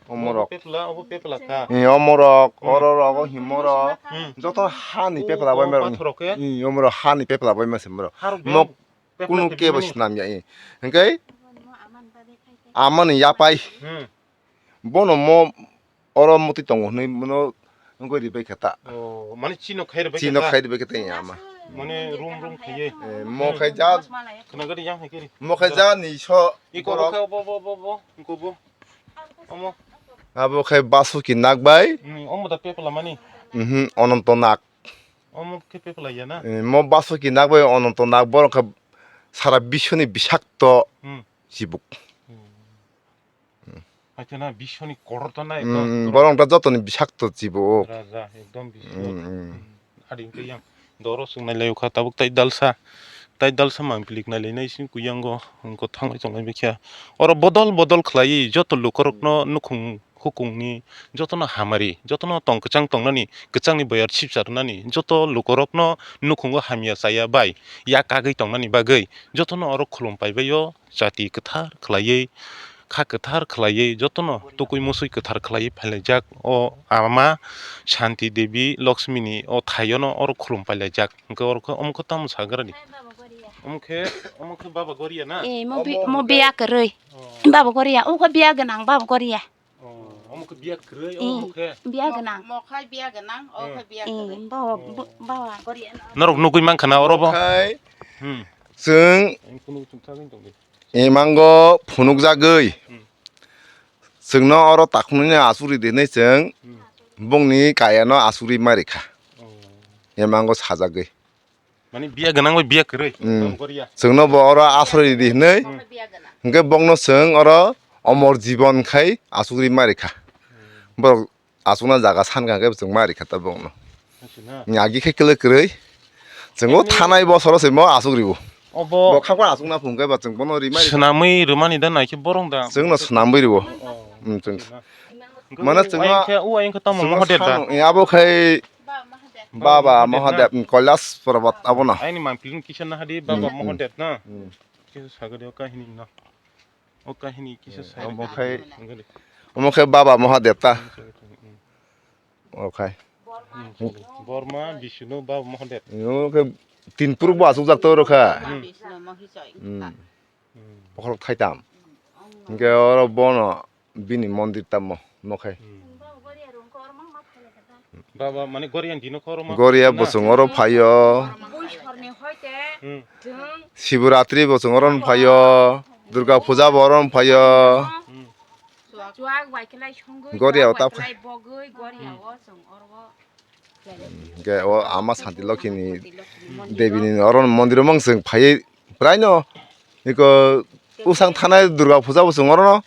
Omorok. Obo pepla, obo pepla kha. Hi omorok, hmm, oro rogo himorok. Hmm. Joto hani pepla bai mero. Pathorok khe? Hi omorok hani pepla bai mero. Harok mok biyang pepla kunu khe kebo bini. Swnam ya. Hwnkhe amani yapai. Hmm. Bono mo oro moti tongo hwnwi bono wngwi ribai kha ta. Oh, mane chino khai ribai kha ta? Chino khai ribai kha ta ya ama. Mane rum rum khaiye. Eh, mo khai ja. Khna gari yang hai kiri. Mo khai ja ni so. Iko borok. Bo khai bo, bo, bo, bo, iko bo. Omo. Abo khai Basuki Nagbai. Hmm, omo da pepla mani. Mhm, Ononto Nag. Omo khe pepla ya na? Eh, mo Basuki Nagbai Ononto Nag borok khe sara biswni bisakto hmm, chibuk. Hmm. Haikhe na biswni kotor to na ekdom. Mm, borok wngkha jotoni bisakto chibo o. Raja, ekdom biswk. Mm, mm. Mm, adi wngkha yang. Doro chwng nai lai kha tabuk tai dalsa. Tai dalsa mamplik nai lai nai sing kuyango wngkha thangwi tong lai kha. Oro bodol bodol khlaiwi joto lukurokno nukhung hukungni jotono hamari, jotono tong kwchang tongnani, kwchangni boyar sipsa rwnani, joto lukurokno nukhungo hamya chaya bai yak kagwi tongnani bagwi jotono oro khulum paibaio. Chati kwthar khlaiwi, kha kwthar khlaiwi, jotono tukui musui kwthar khlaiwi phailaijak o ama Shanti Devi Lakshmi ni o thaiono oro khulum pailaijak. Hwnkhe oro khe omo khe tamo sagrani? Omo khe, omo khe Baba Goria na? Eh, mo bi-, omo mo biya kwrwi. Oh. Baba Goria, omo khe biya gwnang Baba Goria. Oh, omo khe biya kwrwi, eh, omo khe? Biya gwnang. Mo khai biya gwnang, o khai biya kwrwi. Eh, Baba, oh, Baba Goria na. Norok nugui mankha na oro bo? Khai. Hmm. Chwng. Ang kunu chwng thagwi tongdi. Imango phunukjagwi hmm, chwngno oro takhuknwino aswk ridi hinwi chwng hmm, bongni kayano aswk ri ma rikha. Oh. Imango sajagwi. Mani biya gwnang bai biya kwrwi, hmm, Baba Goria. Chwngno bo oro aswk ridi hinwi hmm, hwnkhe bongno chwng oro omor jibon khai aswk ri ma rikha. Hmm. Borok aswkna jaga sankha khe chwng ma rikha ta bongno. Aswkna? Agi khe kwlwi kwrwi. Chwng o thanai bosoro se mo aswk ribo. Obo bo khakwa aswkna phung khe ba chwng bono ri ma rikha. Swnamwi rwmani da naikhe borong da? Chwngno swnamwi ribo. Oh. Hmm, chwng. Aswkna. Mane chwng ayang khe, o ayang khe tamo chwng Mahadev da? Sano, eh, abo khai Baba Mahadev na? Baba Mahadev, hmm, Kailas Parbat abono. Aini mampli kisa nahadi Baba hmm, hmm, Mahadev na? Hmm. Kisa sagadi o kahini no. O kahini kisa eh, sai omo khai, omo khai Baba Mahadev ta. Hmm. Okhai. Borma, Bishnu, Baba Mahadev. Omo khe tin puruk bo aswk jak to rokha. Hmm. Hmm. Hmm. Bokhorok thaitam. Hwnkhe oro bono bini mondir tamo nokhai. Hmm. Baba mane Goria ni dino khoro ma. Goria na? Bosong oro phaio. Hmm. Shivaratri bosong oro phaio. Durga puja bo oro phaio. Hmm. Chuak bai khlai songwi, Goria chuak o bai ta khlai bogwi, Goria o chwng oro o khlai lai. Hwnkhe o ama Santi Lokhi ni, Santi Lokhi ni mondir Devi ni oro mondir o mang chwng phaiwi praino iko usang thanai Durga puja bo chwng oro no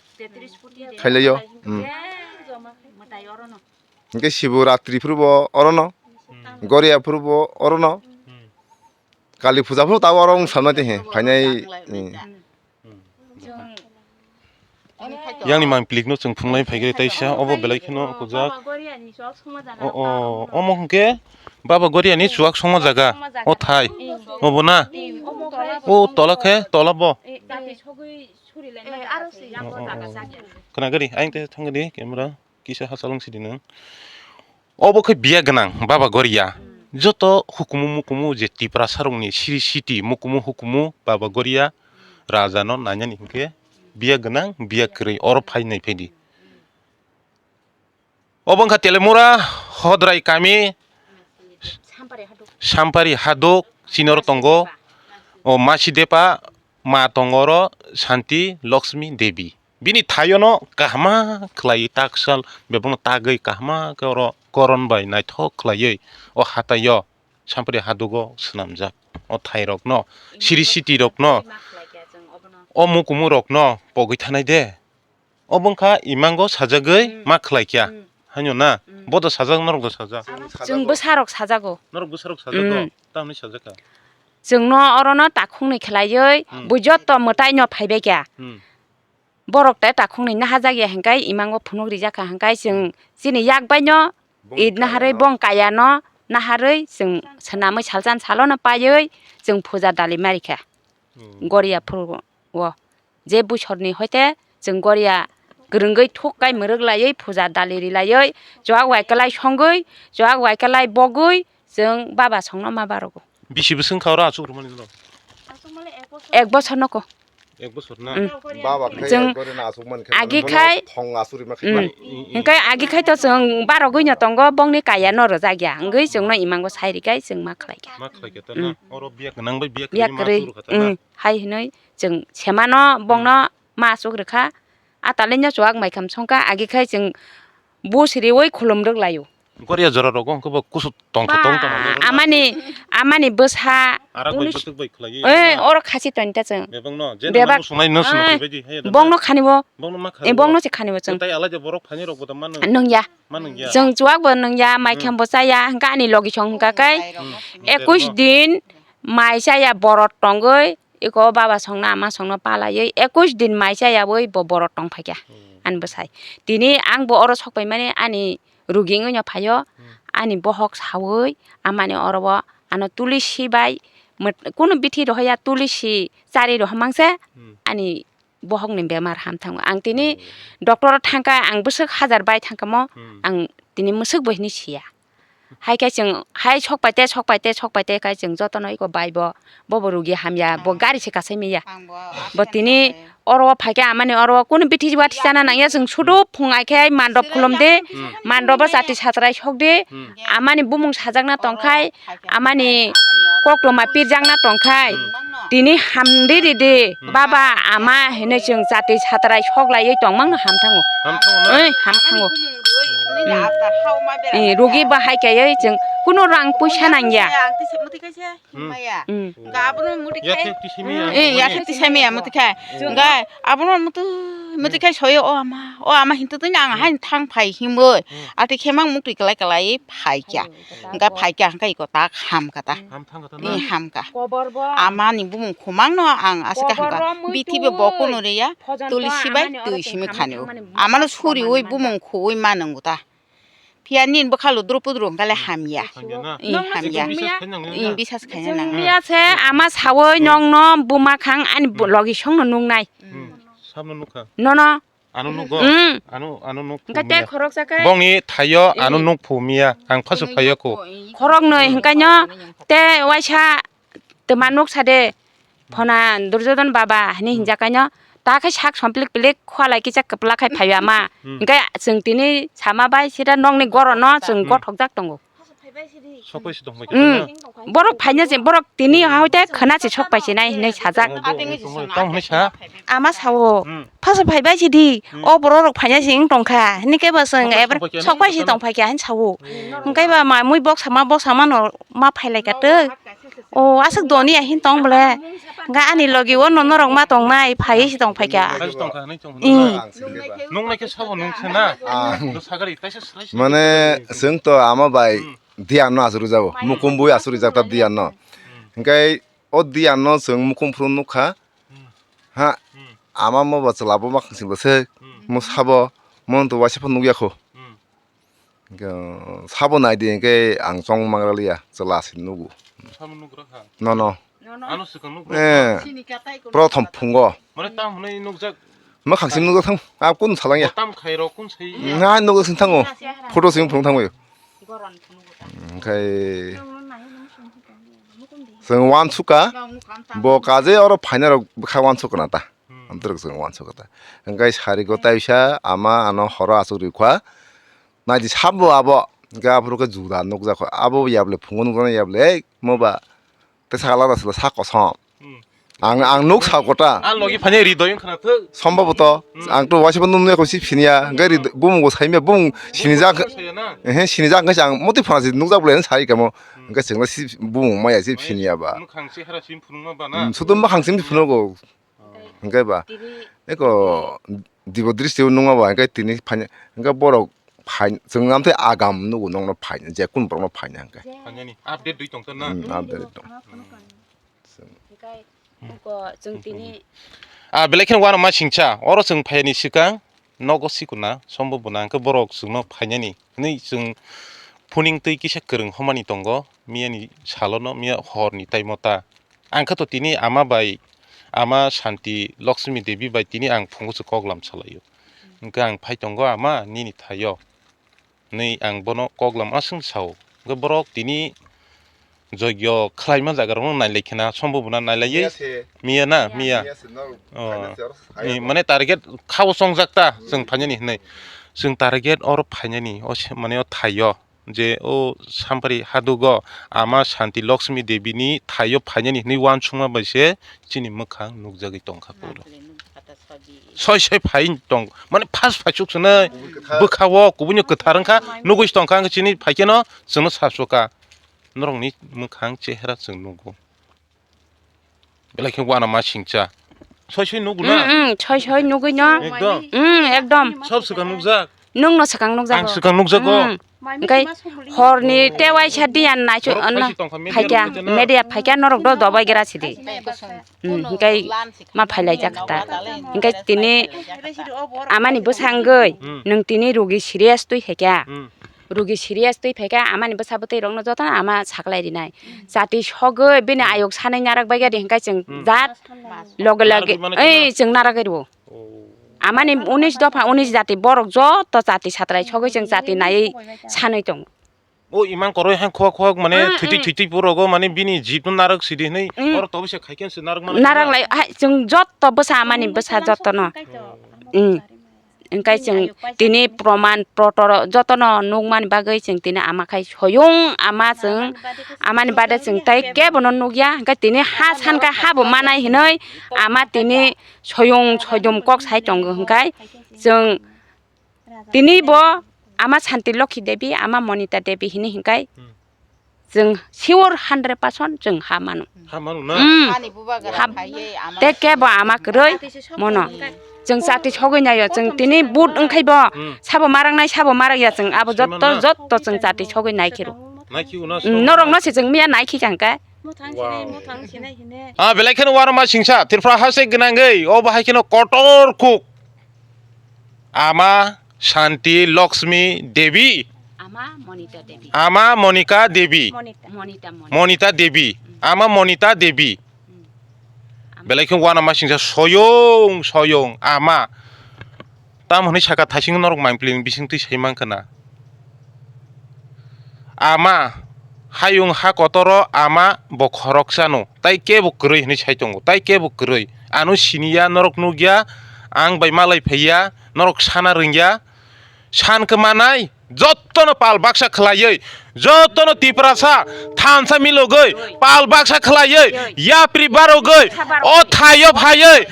khailai o. Hmm. Mwtai oro no. Hwnkhe Shivaratri phuru bo oro no, Goria phuru bo oro no. Hmm. Kali puja phuru tabuk oro wng samnai tei he phainai. Yang ni mampli no chwng phunglai phaikhe taisa obo belai kheno kujak. O, o, omo hwnkhe Baba Goria ni chuak songma jaga. O thai. Obo na? O tola khe, tola bo. O, o, o. Khwnagari, ayang tei thangdi camera. Kisa hachalong sidi nang. Obo khe biya gwnang Baba Goria. Hmm. Joto hukumu mukumu je Tiprasa rokni siri siti mukumu hukumu Baba Goria raja no nainani hinkhe biya gwnang, biya kwrwi oro phai nai phaidi. Obo wngkha Telemura Hodrai kami. Sampari haduk sinoro tongo. O masi depa ma tongo oro Santi Lakshmi Devi. Bini thayono kahama khlaiwi taksal bebakno tagwi kahama khe oro koron bai naithok khlaiwi o hataio Sampari hadugo swnamjak. O thairokno, siri sitirokno, o mukumurokno pogwi thanai de. Obo wngkha imango sajagwi ma khlai kya. Haino na? Bodo sajak, norokdo sajak. Chwng bwsarok sajago. Norok bwsarok sajago? Tamni sajak kha? Chwngno orono takhukni khlaiwi bui joto mwtaino phaibai kha. Borok tai takhukni nahajak ya hinkai imango phunuk rijak kha hinkai chwng chini yak baino it naharwi bong kayano naharwi chwng swnamwi salchan salono paiwi chwng puja dali mari kha. Goria phuru o je busorni hoite chwng goria kwrwngwi thuk kai mwrwk laiwi puja dali ri laiwi chuak wai kwlai songwi chuak wai kwlai bogwi chwng baba songno ma barogo. Bisi bwswk kha oro achuk rwmani no? Ek bosor noko. Ek bosor na? Baba khai chwng ek gori na achuk man khe agi khai thong achuk rima khai. Hinkai agi khai to chwng barogwi no tongo bongni kaya no rwjak ya wngwi chwngno imango sai rikai chwng ma khlai kha. Ma khlai kha ta na? Oro biya gwnang bai biya kwrwi ma achuk rwkha ta na? Hai hinwi chwng semano bongno ma achuk rwkha. A talai no chuak mai kham songkha agi khai chwng bo siriwi khulum rwk laio. Goria jora rogo hwnkhe bo kusu tongtho tongtho. Amani amani bwsa. Arak bai bwtwk bai khlaiwi. Eh, oro khasi tonta chwng. Bebak no je bebak no sunai no swnam bai di hai. Bongno khani bo. Bongno ma khani. Bongno se khani bo chwng. Tai alai de borok phani rok bo da manu. Nung ya. Manu ya. Chwng chuak bo nung ya mai kham bo cha ya hwnkha ani logi song hwnkha kai. Ekush din mai cha ya borot tongwi. Iko baba songno ama songno palaiwi ekush din mai chayawi bo borok tongphaikha. Ani bwsai tini ang bo oro sokpaimani ani rugi wngwi no phaio. Ani bohok sawi amani oro o ano tulisi bai kunu bithi rohoya tulisi chari rohormang se ani bohokni bemar hamthango. Ang tini doctor o thangkha ang bwswk hajar bai thangkha mo ang tini mwswk bo hinwi siya. Hai khe chwng hai sok pai te, sok pai te, sok pai te khai chwng jotono iko bai bo, bo bo rugi hamya, bo gari se kasai manya. Bo tini oro o phai khe amani oro o kunu bithi wathi chana nang ya, chwng sudu phung ai khe mandop khulum di, mandop o chati satrai sok di, amani bumung sajakna tong khai, amani koktwma pirjakna tong khai. Tini hamdi ridi baba ama hinwi chwng chati satrai sok laiwi tongmang no hamthango. Hamthango na? Oi, hamthango. Rugi bahai kaiwi chwng kuno rang puisa nangya. Ang tisa mwtwi kaisa himaya. Ga abono muti khai. Yathek tisimi ya. Eh, yathek tisimi ya muti khai. Ga abono mutu muti khai soyo o ama. O ama hintu tini ang hain thang phai himoi. Ati khemang muti kalai kalai phaikya. Hingke phaikha hingke iko tak hamkha ta. Hamkha ta na? Ih, hamkha. Amani bumung khumang no ang aswk hamkha. Bithi bo bo kunu riya, tulisi bai twi simi khani o. Amano suriwi bumung khuwi manango ta. Phiya nini bwkha ludru pudru hingkhe le hamya. Ih, hamya. Ih, bisas khaina nang. Miya se ama sawi nong no buma khang ani logi song no nung nai. Samno nukha. Nono. Ano nugo. Ano, ano nuk. Hingke tei khoroksa khe. Bongni thaio ano nuk phumiya. Ang phasu phaio kho. Khoroknwi hingke no tei waisa twma nuk sade. Phona Durjodon baba hini hinjak kaino. Ta khe sak somplik pilik khwalai kisa kwplak khai phaiya ma. Hingke chwng tini sama bai sida nokni gorono chwng gothokjak tongo. Sok pai se tong bai khe. Borok phaina se, borok tini ha hoite khwna se sok pai se nai hinui sajak. Tamo hinui sa? Ama sao. Phasa phai bai se di. O borok rok phaina se wng tong kha. Hini khe ba chwng sok pai se tong phai kha hin sao. Hingke ba ma mui bok sama, bok sama no ma phai lai ka tei. O aswk doni ya hin tong bole. Hingke ani logi o no norok ma tong nai phai se tong phai kha. Phai se tong kha hinui tong. Nung nai khe sabo nung se na. Nung sagari taisa slai se. Mane chwng to ama bai. Diyan no aswk rijak o, mukum bui aswk rijak ta diyan no. Hingke o diyan no chwng mukum phuru nukha. Ha, ama mo bo chwla bo ma khangsi bo se, mo sabo, mo to waisa pho nukya kho. Hingke sabo nai di hingke ang chong mangra liya, chwla se nugo. Nono. Ano swkang nuk rok. Eh, prothom phungo. Mane tam hwnwi nukjak. Ma khakchim nukjak thang, a kun salang ya. Tam khai rok kun sai. Na nukjak sing thango. Photo sing phung thango. Khai. Sing wan suka. Bo kaje oro phaina rok kha wan suka na ta. Amtwrwk sing wan suka ta. Hingkai sari go taisa ama ano horo asuk ri kha. Naidi sabo abo. Hingke aphuru khe juda nukjakha. Abo yable phungo nukjaknai yable, ei, mo ba. Tei saka lada sila sak kosom. Hmm. Ang, ang nuk sa kota. Ang logi phani ri doyong khna thok. Somboboto. Hmm. Ang to waisa bo nung nung si phinya. Hingke ri bumung bo saimya bumung sinijak. Bumung bo saimya na. Ehe, sinijak hingke ang moti phana si nukjak bole sai kamo. Hmm. Hingke sengla si bumung maya si phinya ba. Mukhang si hara sim phunukma ba na. Hmm, sutum mukhang sim phunukgo. Hingke ba, eko dibo dristi o nungma ba, hingke tini phai, hingke borok phai, chwng amtwi agam nugo nokno phai, je kun borokno phaina hingke. Phainani update dui tongkha na? Hmm, update dui tong. Hingke eko chwng tini. Ah, belai kheno uanama singcha, oro chwng phaini swkang nogo sikuna, sombo bwna hingke borok chwngno phainani hwnwi chwng phuning twi kisa kwrwng homani tongo, miyani salono, miya horni taimo ta. Ang khe to tini ama bai, ama Shanti Lakshmi Devi bai tini ang phungo se kok lam salaio. Hingke ang phai tongo ama nini thaio. Nui ang bono kok lam aswng sao. Hingke borok tini joigyo khlaima jaga rokno nailai khena sombo bwna nailaiwi. Miya se. Miya na, miya. Miya se, no. Oh. Finance oro sai. Ni mane target khao songjak ta, hmm, chwng phainani hinui. Chwng target oro phainani, o se, mane o thaio. Je o Sampari hadugo ama Shanti Lakshmi Devi ni thaio phainani hinui uansukma bai se chini mwkhang nukjagwi tongkha puro. Soi soi phai tong, mane first phai chuk swnai bwkha o kubui no kwthar wngkha, nugui tongkha, chini phai khe no chwngno sasoka, norokni mwkhang chehra chwng nugo. Belai khe uanama singcha. Soi soi nugo na? Mm, mm, soi soi nugui no. Ekdom. Mm, ekdom. Sob swkang nukjak. Nwng no swkang nukjago. Ang swkang nukjago. Mm. Hingke horni tei waisa diyan naichu. Borok ano phaisi tongkha, media phaikya, rok media phaikya norok do dobai gra sidi. Mm, hingke ma phailaijak kha ta. Hingke tini amani bwsangwi, mm, nwng tini rugi serious twi phaikya. Mm. Rugi serious twi phaikha, amani bwsa bwtwi rokno jotono ama saklai rinai. Chati sogwi bini ayuk sanai narak bai gari hingkhe chwng, hmm, jat loge loge, narwgwi mano ei, chwng naragwi rwo. Oh. Amani unis dopha, unis jati borok joto chati satrai sogwi chwng chati naiwi sanwi tongo. O imang koroi hai khwak khwak mane, hmm, thwitwi, hmm, thwitwi porogo mane bini jibno narak sidi hinui, hmm, oro tobose khaikhe se narak mano. Narak lai hai chwng joto bwsa amani bwsa jotono. Hmm. Hingke chwng tini proman protoro jotono nukmani bagwi chwng tini ama khai soyung ama chwng amani bade chwng tei kebono nukya. Hingke tini ha sankha habo manai hinui ama tini soyung soidum kok sai tongo. Hingke chwng tini bo ama Shanti Lokhi Devi, ama Monita Devi hinui hingke chwng sure hundred percent chwng ha mano. Ha mano na? Mm. Ani bubagra ha, phaiye ama te kebo ama kwrwi mono. Chwng chati sogwi naio, chwng tini but wngkhai bo, hmm, sabo marangnai, sabo marakya, chwng abo jotto, jotto chwng chati sogwi naikhe rw. Naikhe uno. Mm, norokno se chwng miya naikhe kha hwnkhe. Wow. Ah, belai kheno uanama singcha, Tripura ha se gwnangwi, o bahai kheno kotor kuk. Ama Shanti Lakshmi Devi. Ama Monita Devi. Ama Monika Devi. Monita. Monita, Monita. Monita Devi. Mm. Ama Monita Devi. Mm. Belai khe uanama singcha soyung, soyung, ama. Tamo hinui saka thaising norok mangpili ni bising twi sai mankha na. Ama, hayung ha kotoro ama bo khoroksa no, tai kebo kwrwi hinui sai tongo, tai kebo kwrwi. Ano siniya, norok nukya, ang bai malai phaiya, norok sana rwngya. San khe manai, jottono pal baksa khwlaiwi, jottono Tiprasa thansa milogwi pal baksa khwlaiwi, yapri barogwi, o thaio phaiwi,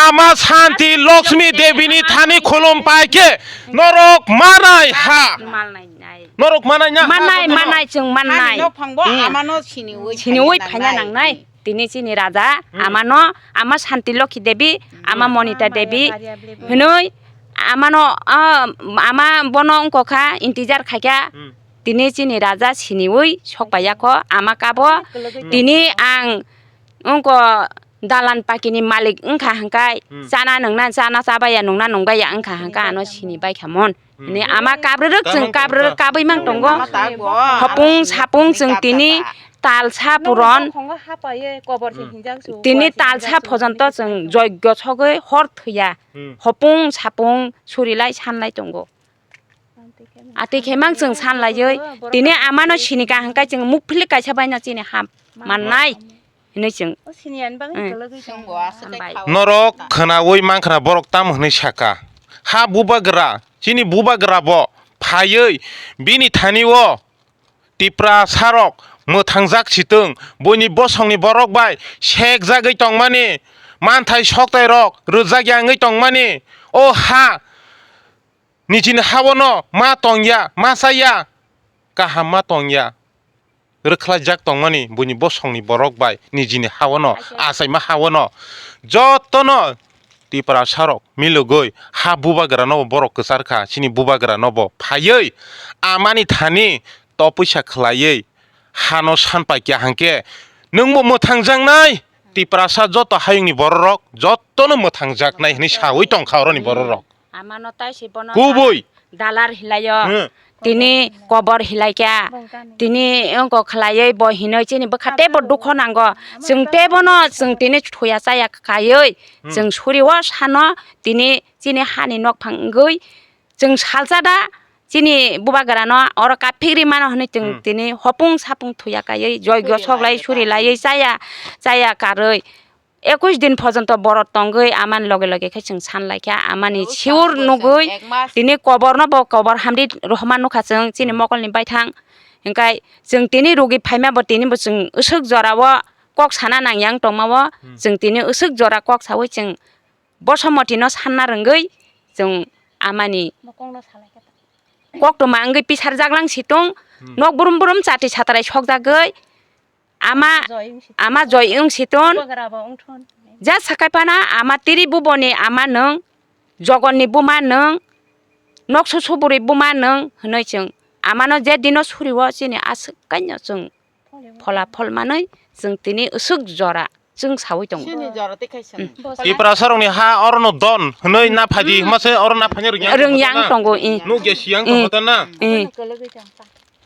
ama Shanti Lakshmi Devi ni thani khulum pai khe, norok manai ha. Malnai. Norok manai na? Manai, manai, chwng manai. Ani nophangbo, hmm, amano siniwi siniwi phaina phaina nangnai. Nangnai. Tini chini raja, hmm, amano, ama Shanti Lokhi Devi, hmm, ama Monita Devi, hmm, hinui, amano, ah, ama bono wngkha, intizar khaikha. Hmm. Tini chini raja siniwi sokpaiya kho, ama kabo. Hmm. Tini ang wngkha dalan pakini malik wngkha hwnkhe, hmm, chana nungna, chana chabaiya nungna nungbaiya wngkha hwnkhe ano sini baikha mon. Hmm. Hini ama kabrwrwk chwng kabrwrwk kabwi mang tongo. Hopung sapung chwng tini talsa puron, hmm, tini talsa phojonto chwng joigyo sogwi hor thwiya. Hmm. Hopung sapung surilai sanlai tongo. Atwi khe mang chwng sanlaiwi tini amano sinika hwnkhe chwng mukphilik kaisa baino chini ham mannai. Hinui chwng. O sini ani bagwi, hmm, kwlwgwi tongo. Hambai. Norok khwnaui mankha na borok tamo hinui saka. Ha bubagra, chini bubagra bo phaiwi bini thani o Tiprasarok mwthangjak sitwng, buini bosongni borok bai sekjagwi tongmani, manthai soktairok rwjak ya wngwi tongmani, o ha nijini ha-o no ma tongya, ma chaya, kaham ma tongya, rwkhlaijak tongmani buini bosongni borok bai nijini ha-o no, achaima ha-o no, jotono Tiprasarok milogwi ha bubagra no borok kwchar kha, chini bubagra no bo phaiwi amani thani topwisa khlaiwi hano san paikya hwnkhe nwngbo mwthangjaknai. Tiprasa joto hayungni bororok jotono mwthangjaknai hwnwi sawi tongkha oroni bororok. Amano tai se bono kubui dalar hilaio. Hmm. Tini kobor hilaikya. Tini wngko khwlaiwi bo hinwi chini bwkha teibo dukho nango. Chwng teibono chwng tini thuya chaya kaiwi. Hmm. Chwng suri o sano tini chini hani nokphang wngwi chwng salsa da chini bubagrano oro kaphikri mano hwnwi chwng, hmm, tini hopung sapung thuya kaiwi joigo soklai suri laiwi chaya, chaya karwi. Ekush din porjonto borok tongwi amani loge loge khe chwng san laikha, amani siur nugwi tini koborno bo kobor hamri rohorma nukha chwng chini mokolni baithang. Hwnkhe chwng tini rugwi phaima bo tini bo chwng aswk jorao kok sana nangya wng tongmao, hmm, chwng tini aswk jora kok sawi chwng bosomotino sanna rwngwi chwng amani koktwma wngwi pisarjak lang situng, hmm, nok brum brum chati satrai sokjagwi, ama, ama joi wng siton. Ja sakai phano ama tiri buboni ama nwng, jogonni buma nwng, noksu suburi buma nwng hwnwi chwng amano je dino suri o chini aswk kaino chwng phola phol manwi chwng tini aswk jora chwng sawi tongo. Tiprasarokni ha orono don hwnwi na phaidi, hmm, hwnma se oro na phaina rwngya wng tongo, i. Nukya siyang tongo ta na? I.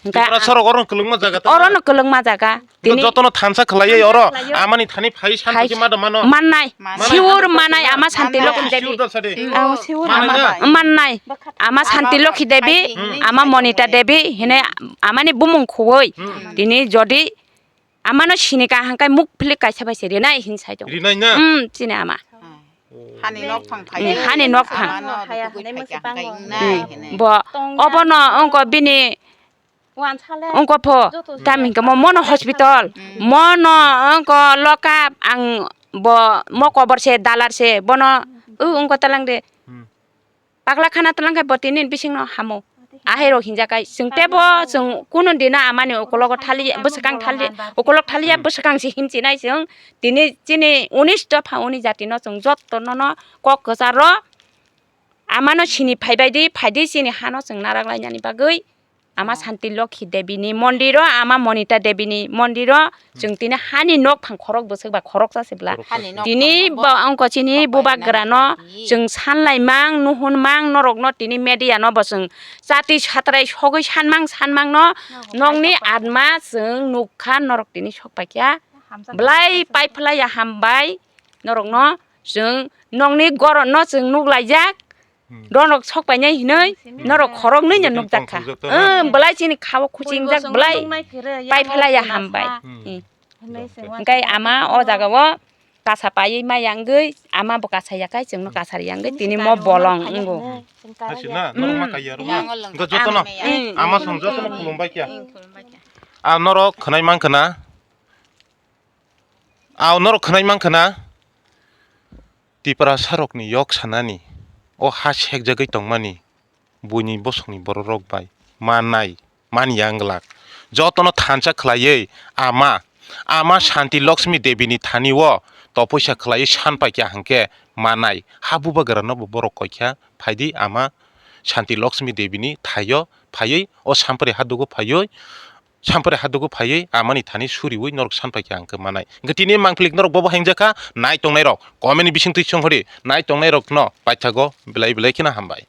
Hwnkhe Tiprasarok orono kwlwngma jaga ta na? Orono kwlwngma jaga. Tini jotono thansa khlaiwi oro amani thani phai san khe ma da mano? Mannai. Mannai. Siur mannai ama Santi Lokhi Devi. Siur da sade. Mannai na? Mannai. Ama Santi Lokhi Devi, hmm, ama Monita Devi hwnwi amani bumung khuwi. Hmm. Tini jodi amano sini ka hangkai muk philik kaisa bai se rinai hin sai tongo. Rinai na? Hmm, chini ama. Hani nok phang phai. Hmm, hani nok phang. Amano haya rwtugwi hwnwi phai se kha hangkai bango. Wngnai hwnwi. Bo, obono wngkha bini wngkha pho, joto tamo hingkha mo, mono hospital, hmm, mono wngkha loka ang bo mo kobor se dalar se bono, hmm, u wngkha talang de. Hmm. Pakla khana twlang khe bo tini bisingno hamo. Ahai rok hinjak kai. Chwng tebo chwng kunu dino amani ukologo thali, bwswkang thali, ukolog thaliya, hmm, bwswkang se himchinai chwng. Tini chini unis dopha uni jatino chwng jotto nono kok kwcharo amano sini phaibai di, phaidi chini hano chwng narak lainani bagwi. Ama Santi Lokhi Devi ni mondir o, ama Monita Devi ni mondir o, hmm, chwng tini hani nok phang khorok bwswk ba khoroksa se bwla. Khoroksa se. Hani nok phang tini bo wngkha chini bubagra no chwng sanlai mang, nuhun mang, norok no tini media no bo chwng chati satrai sogwi sanmang, sanmang no, nokni atma chwng nukha norok tini sok paikha. Bwlai pai phlai ya hambai norok no, chwng nokni goron no chwng nuklaijak. Hmm. Norok sok painai hinwi, hmm, norok khorok nwi no nukjak kha. Tongthokjak ta na? Bwlai chini khao khuchingjak bwlai. Pai phlai ya hambai. Hmm. Hwnkhe ama o jaga o kasa paiwi maya wngwi, ama bo kasa ya kai chwngno kasa ya wngwi, tini mo bolong wngo. Hasi na, norok ma kaiya rok ma. Hwnkhe jotono, hmm, ama song jotono khulumbai kha. Hmm, khulumbai kha. A norok khwnai mang khna. A norok khwnai mang khna. Tiprasarokni yok sanani, o ha sekjagwi tongmani, buini bosongni bororok bai mannai, manya wng glak. Jotono thansa khlaiwi ama, ama Santi Lakshmi Debini thani o topoisa khlaiwi san paikha hwnkhe mannai. Ha bubagrano bo borok koikha, phaidi ama Santi Lakshmi Debini thaio phaiwi, o Sampari hadugo phaiwi, Sampari hadugo phaiwi amani thani suriwi norok san paikha hwnkhe mannai. Hwnkhe tini mangphilik norok bobo hengjakha, nai tongnairok comment ni bisingtwi swnghori, nai tongnairokno paithago belai belai kheno hambai.